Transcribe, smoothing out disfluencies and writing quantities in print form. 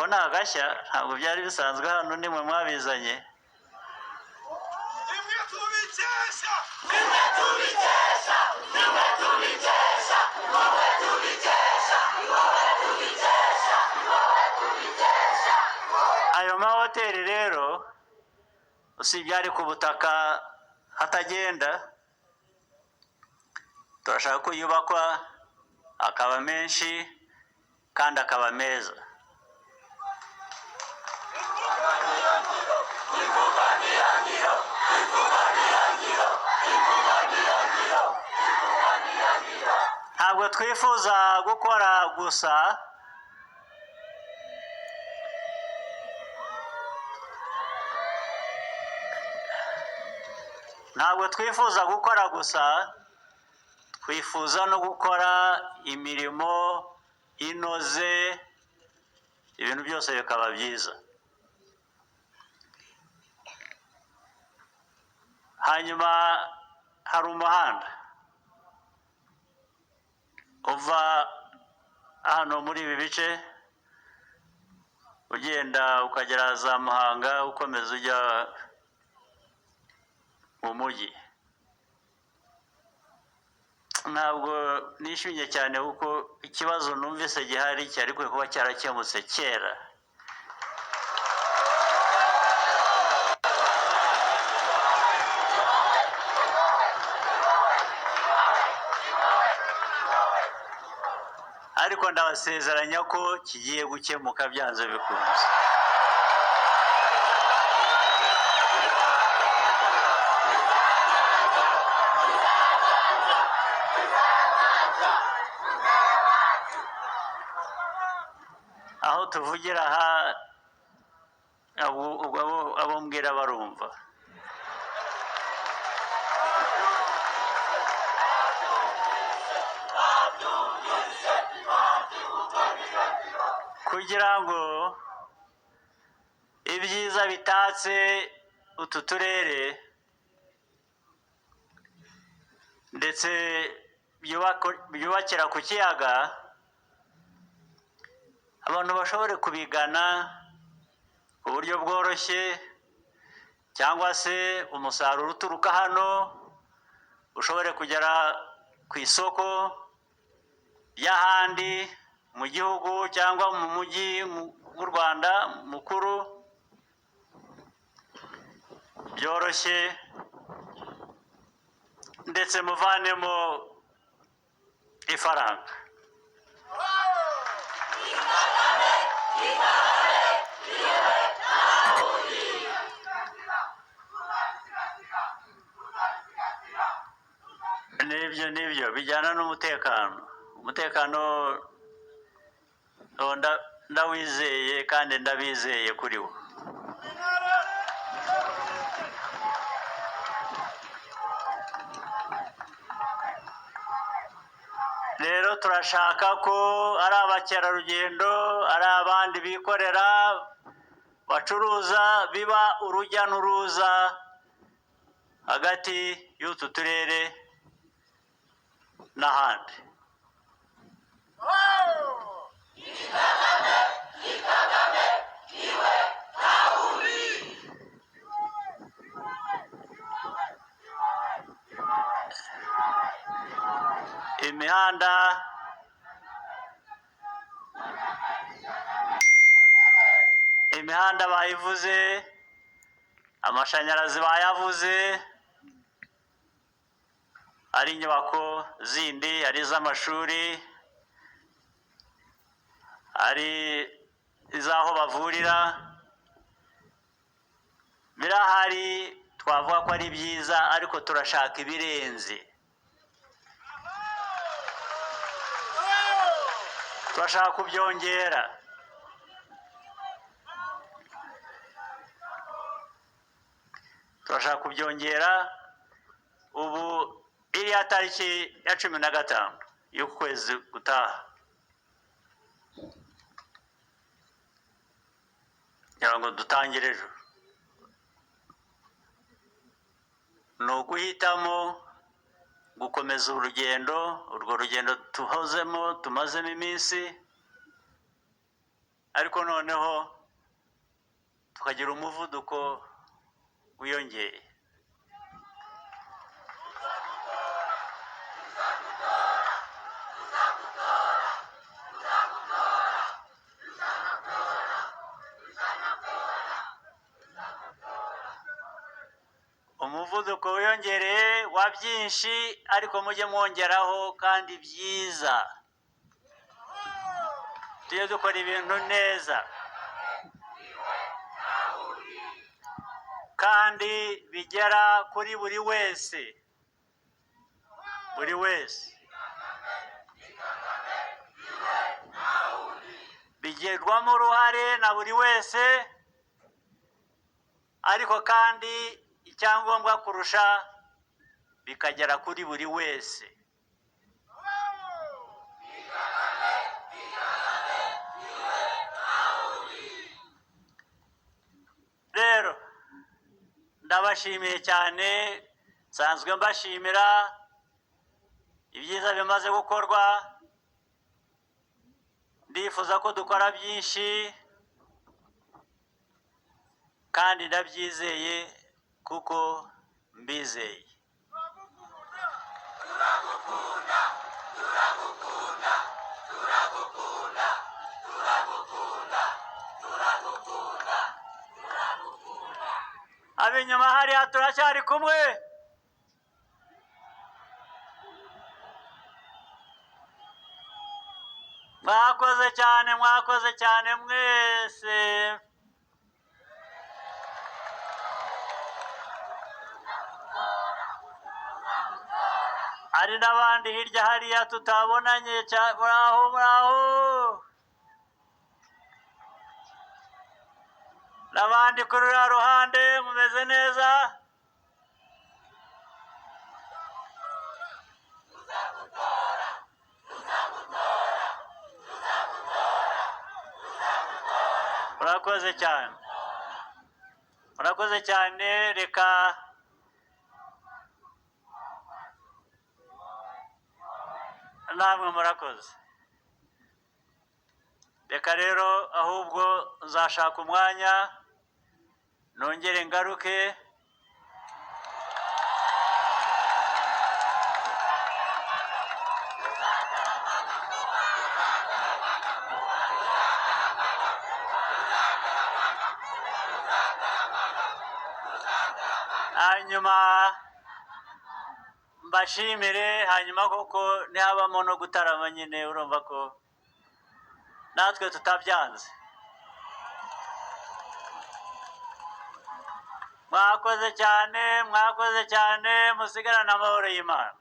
Ako ni agashya, ntabwo byari bisanzwe hano, nimwe mwabizanye. Nimwe tubikesha. Ayo mahoteli rero, usibye ari ku butaka hatagenda, turashaka ko yubakwa akaba menshi kandi akaba meza. Ntabwo twifuza gukora gusa, ntabwo twifuza gukora gusa, twifuza no gukora imirimo inoze, ibintu byose bikaba byiza. Hanyuma hari umuhanda uva hano muri ibi bice ugenda ukagera za Muhanga, ukomeza ujya mu mujyi. Ntabwo nishimye cyane kuko ikibazo numvise gihari cyari gikwiye kuba cyarakemutse kera. Ariko ndabasezeranya ko kigiye gukemuka byanze bikunze. Aho tuvugira aha, abo mbwira barumva. Kugira ngo ibyiza bitatse utu turere ndetse byubakira ku kiyaga, abantu bashobore kubigana ku buryo bworoshye, cyangwa se umusaruro uturuka hano ushobore kugera ku isoko ry'ahandi mu gihugu cyangwa mu mujyi w'u Rwanda mukuru byoroshye, ndetse muvanemo ifaranga. Nibyo, nibyo bijyana n'umutekano. Umutekano ndawizeye kandi ndabizeye kuri wo. Rero turashaka ko ari abakerarugendo, ari abandi bikorera, bacuruza, biba urujya n'uruza hagati y'utu turere n'ahandi. Imihanda bayivuze, amashanyarazi bayavuze, ari inyubako zindi, ari iz'amashuri, ari iz'aho bavurira, birahari, twavuga ko ari byiza, ariko turashaka ibirenze. Turashaka kubyongera. Turashaka kubyongera. Ubu iriya tariki ya 15 y'ukwezi gutaha, kugira ngo dutangire ejo, ni uguhitamo gukomeza urugendo, urwo rugendo tuhozemo, tumazemo iminsi. Ariko noneho tukagira umuvuduko wiyongeye. Umuvuduko wiyongereye wa byinshi, ariko mujye mwongeraho kandi byiza. Tujye dukora ibintu neza kandi bigera kuri buri wese, buri wese bigirwamo uruhare na buri wese, ariko kandi icyangombwa kurusha bikagera kuri buri wese. Rero ndabashimiye cyane, nsanzwe mbashimira ibyiza bimaze gukorwa, ndifuza ko dukora byinshi kandi ndabyizeye kuko mbizeye. Ab'inyuma hariya turacyari kumwe. Mwakoze cyane, mwakoze cyane mwese. Hari n'abandi hirya hariya tutabonanye, muraho muraho, n'abandi kuri ruriya ruhande mumeze neza. Murakoze cyane, murakoze cyane. Reka namwe murakoze. Reka rero ahubwo nzashaka umwanya nongere ngaruke. Hanyuma mbashimire, hanyuma koko ntihabamo no gutarama nyine, urumva ko natwe tutabyanze. Mwakoze cyane, mwakoze cyane, musigarane amahoro y'Imana.